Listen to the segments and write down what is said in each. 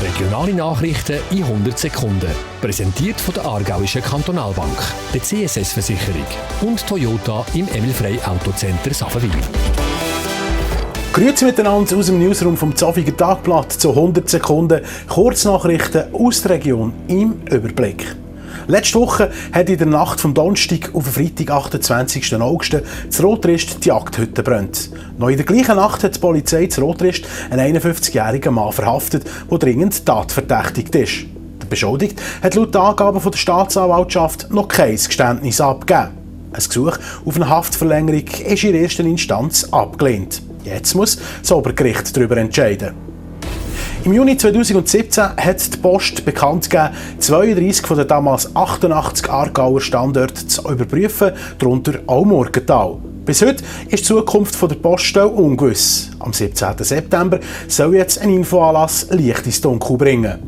Regionale Nachrichten in 100 Sekunden. Präsentiert von der Aargauischen Kantonalbank, der CSS-Versicherung und Toyota im Emil Frey Autocenter Safenwil. Grüezi miteinander aus dem Newsroom vom Zofiger Tagblatt zu 100 Sekunden Kurznachrichten aus der Region im Überblick. Letzte Woche hat in der Nacht vom Donnerstag auf den Freitag, 28. August, zu Rotrist die Jagdhütte brennt. Noch in der gleichen Nacht hat die Polizei zu Rotrist einen 51-jährigen Mann verhaftet, der dringend tatverdächtigt ist. Der Beschuldigte hat laut Angaben von der Staatsanwaltschaft noch kein Geständnis abgegeben. Ein Gesuch auf eine Haftverlängerung ist in erster Instanz abgelehnt. Jetzt muss das Obergericht darüber entscheiden. Im Juni 2017 hat die Post bekannt gegeben, 32 von den damals 88 Aargauer Standorten zu überprüfen, darunter auch Murgenthal. Bis heute ist die Zukunft der Poststelle ungewiss. Am 17. September soll jetzt ein Infoanlass Licht ins Dunkel bringen.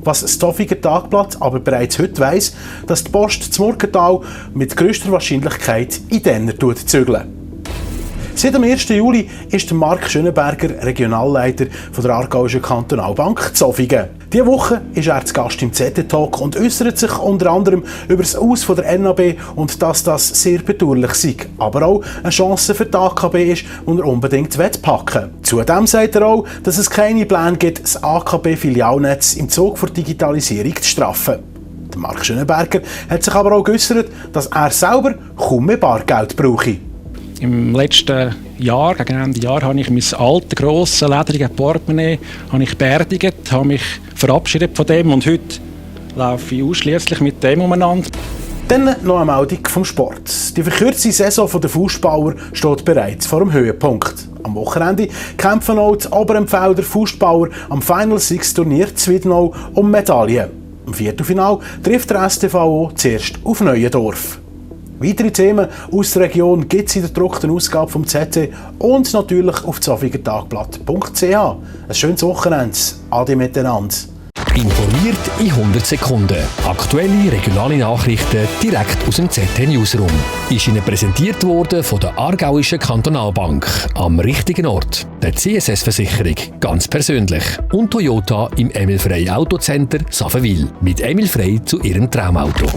Was das Zofiger Tagblatt aber bereits heute weiss, dass die Post zu Murgenthal mit grösster Wahrscheinlichkeit in Denner zügeln. Seit dem 1. Juli ist Marc Schönenberger Regionalleiter von der Aargauischen Kantonalbank Zofingen. Diese Woche ist er zu Gast im ZT-Talk und äußert sich unter anderem über das Aus von der NAB und dass das sehr bedauerlich sei, aber auch eine Chance für die AKB ist, die er unbedingt packen will. Zudem sagt er auch, dass es keine Pläne gibt, das AKB-Filialnetz im Zug der Digitalisierung zu straffen. Der Marc Schönenberger hat sich aber auch geäußert, dass er selber kaum mehr Bargeld brauche. Im letzten Jahr, gegen Ende Jahr, habe ich mein altes, grosses, ledriges Portemonnaie beerdigt, habe mich verabschiedet von dem und heute laufe ich ausschliesslich mit dem umeinander. Dann noch eine Meldung vom Sport. Die verkürzte Saison der Fußballer steht bereits vor dem Höhepunkt. Am Wochenende kämpfen auch die Oberempfelder Fußballer am Final Six Turnier Zwiednau um Medaillen. Im Viertelfinale trifft der STVO zuerst auf Neuendorf. Weitere Themen aus der Region gibt es in der gedruckten Ausgabe vom ZT und natürlich auf zofigertagblatt.ch. Ein schönes Wochenende. Ade miteinander. Informiert in 100 Sekunden. Aktuelle regionale Nachrichten direkt aus dem ZT Newsroom. Ist Ihnen präsentiert worden von der Aargauischen Kantonalbank. Am richtigen Ort. Der CSS-Versicherung. Ganz persönlich. Und Toyota im Emil Frey Autocenter Safenwil. Mit Emil Frey zu Ihrem Traumauto.